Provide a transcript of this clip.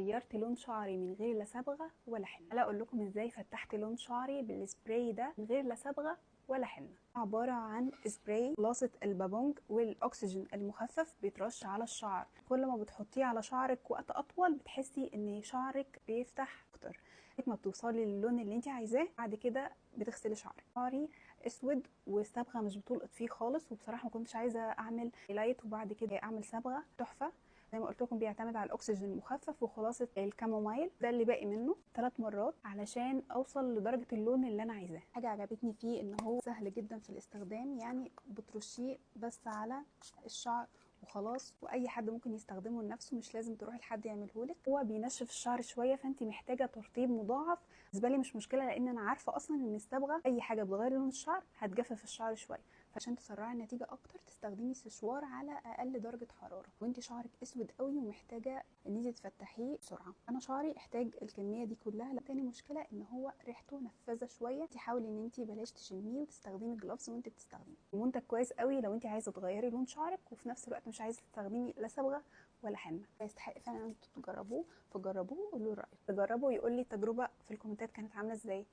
غيرت لون شعري من غير لا صبغة ولا حنه. لا اقول لكم ازاي فتحت لون شعري بالسبراي ده من غير لا صبغة ولا حنه. عبارة عن سبراي خلاصه البابونج والاكسجين المخفف، بيترش على الشعر. كل ما بتحطيه على شعرك وقت اطول بتحسي ان شعرك بيفتح اكتر، ما بتوصلي للون اللي انت عايزاه. بعد كده بتغسلي شعرك. شعري اسود والصبغه مش بتلقط فيه خالص، وبصراحة ما كنتش عايزه اعمل light وبعد كده اعمل صبغة. تحفة زي ما قلت لكم، بيعتمد على الاكسجين المخفف وخلاصة ال chamomile. ده اللي باقي منه 3 مرات علشان اوصل لدرجة اللون اللي انا عايزاه. حاجة عجبتني فيه ان هو سهل جدا في الاستخدام، يعني بترشيه بس على الشعر وخلاص، واي حد ممكن يستخدمه لنفسه، مش لازم تروحي لحد يعمله لك. هو بينشف الشعر شوية، فانت محتاجه ترطيب مضاعف. بالنسبة لي مش مشكلة، لان انا عارفه اصلا ان الصبغه اي حاجة بتغير لون الشعر هتجفف الشعر شوية. فعشان تسرعي النتيجة اكتر تستخدمي سشوار على اقل درجه حرارة. وانت شعرك اسود قوي ومحتاجة ان انت تفتحيه بسرعة. انا شعري احتاج الكمية دي كلها. تاني مشكلة ان هو ريحته نفاذه شوية، انت حاولي ان انت بلاش تشميه وتستخدمي gloves وانت بتستخدميه. المنتج كويس قوي لو انت عايزه تغيري لون شعرك وفي نفس الوقت مش عايزه تستخدمي لا صبغة ولا حنة. يستحق فعلا ان انتوا تجربوه، فجربوه وقولوا رايكم. تجربوا ويقول لي التجربة في الكومنتات كانت عامله ازاي.